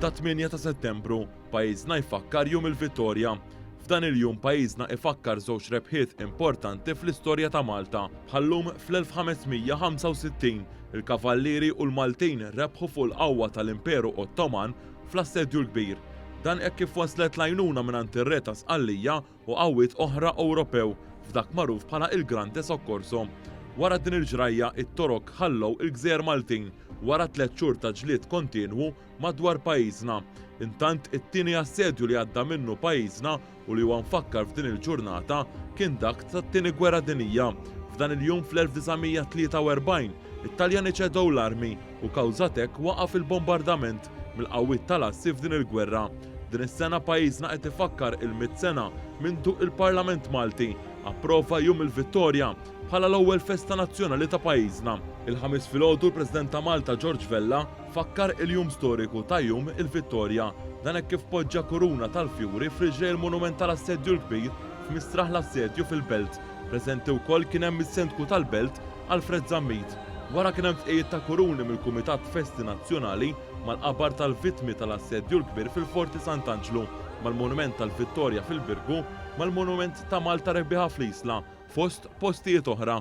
Għada 8 ta' Settembru, pajjiżna jfakkar Jum il-Vittorja. F'dan il-jum pajjiżna ifakkar żewġ rebħiet importanti fl-istorja ta' Malta. Bħal-lum fl-1565, il-Kavallieri u l-Maltin rebħu fuq il-qawwa tal-Imperu Ottoman fl-Assedju l-Kbir. Dan hekk kif waslet l-għajnuna mingħand ir-Re ta' Sqallija u qawwiet oħra Ewropew f'dak magħruf bħala il-Grande Soccorso. Wara din il-ġrajja, it-Torok ħallew il-gżejjer Maltin wara tlett xhur ta' ġlied kontinwu madwar pajjiżna. Intant, it-tieni assedju li għadda minnu pajjiżna u li huwa mfakkar f'din il-ġurnata kien dak tat-Tieni Gwerra Dinjija. F'dan il-jum fl-1943, it-Taljani ċedew l-armi u kawża t'hekk waqaf il-bombardament mill-qawwiet tal-Assi f'din il-gwerra. Din is-sena pajjiżna qed ifakkar il-mitt sena mindu il-Parlament Malti approva Jum il-Vittorja bħala l-ewwel festa nazzjonali ta' pajjiżna. Il-Ħamis filgħodu l-President ta' Malta George Vella fakkar il-jum storiku ta' Jum il-Vittorja. Dan hekk kif poġġa kuruna tal-fjuri f'riġlej il-Monument tal-Assedju l-Kbir f'Mistraħ l-Assedju fil-Belt. Preżenti wkoll kien hemm is-Sindku tal-Belt Alfred Zammit. Wara kien hemm tqegħid ta' kuruni mill-Kumitat Festi Nazzjonali mal-qabar tal-vittmi tal-Assedju l-Kbir fil-Forti Sant'Anġlu, mal-Monument tal-Vittorja fil-Birgu, mal-Monument ta' Malta Rebbieħa fl-Isla, fost postijiet oħra.